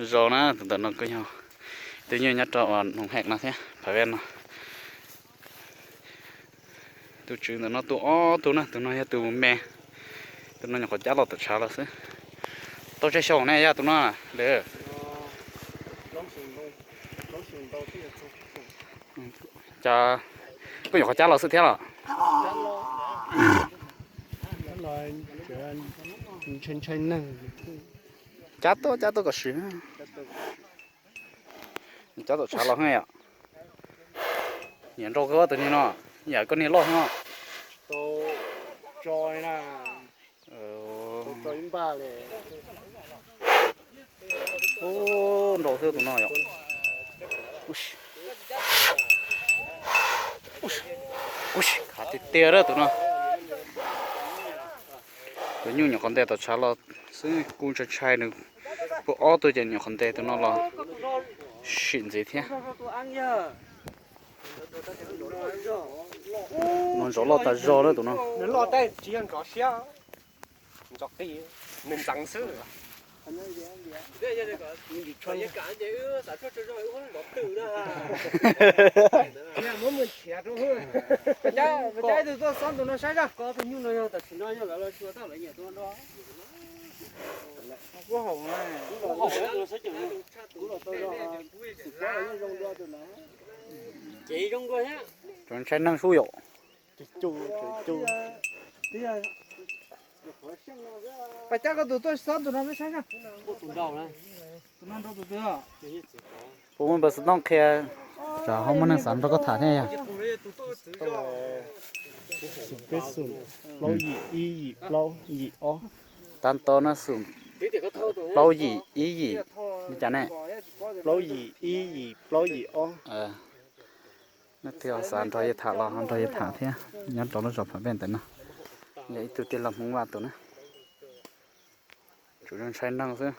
Zoo na, tus ntawm no kuj yog tus nyuj nyob rau Noov Heem no thiab, Phav Vaj no. Tus tswv ntawm no tu ob tug na, tus no yog tus me, tus no nyuam qhuav cab los tom tshav los xwb. Tau tsawg xyoo ne yog tus no lawm? Cas koj nyuam qhuab cab los xwb thiab los? Cab tuaj cab tuaj kom swm. Cab tom tshav los yom. Nyiam nrau kawg tus niag no, yam koj niag loj no. Nrau xwb tus no yom. Khav tiag tiag tus no. Tus nyuj nyuam qhuav ntes tom tshav los xwb, kuj ntshai ntshai nws. Puag ob tug ces nyuam qhuav ntes tus no los sim ntxiv thiab. Mus ntov loj tas zog na tus no. Tus tuaj xob tus no saib zog. Ces zoo nkauj thiab. Tseem ntshai neeg sub yom. Pab cab koj tus tuaj xob tus no saib zog. Tus no nrau tus twg? Puas muaj npawb xov tooj qhia, tsam ho muaj neeg xav nrog koj tham thiab yog? Xum peb xum, plaub yim ib yim plaub yim ob. Tab tom no xum plaub yim ib yim, li cas ne? Plaub yim ib yim plaub yim ob. Nej twg xav nrog yawg tham los ho nrog yawg tham thiab, nyob rau lub zos Phav Vaj ntawm no. Yog ib tug tij laug Hmoob Vaj tus na. Tsuas zoo ntshai neeg xwb.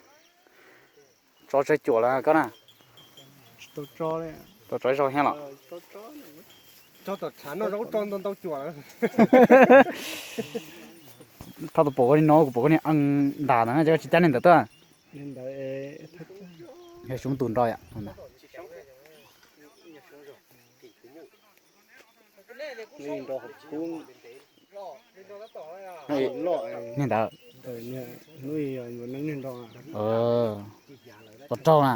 Tso tsawg cuam lawm koj na? Tso tsawg zaug thiab los? Thov tus pom koj niag no, kuv pom koj niag ees ntas ntawd na, ces koj tsis cab niag ntawd tuaj. Yog tsis muaj tus nrog yom. Niag ntawd. Tau raug na.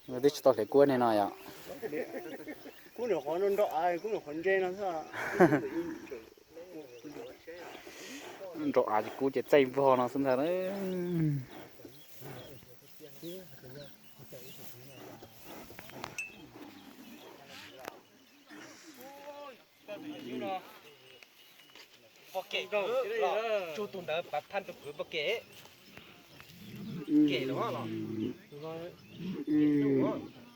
Twb tsis tau hlais kub ne no yom. Nrau av ces kub ces txaij vog no xwb ntag. Pog kem, tsuj tus ntawd pas thaj tus kwv pog kem. Kem los los.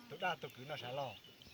Tus daj tus kwv no sav los.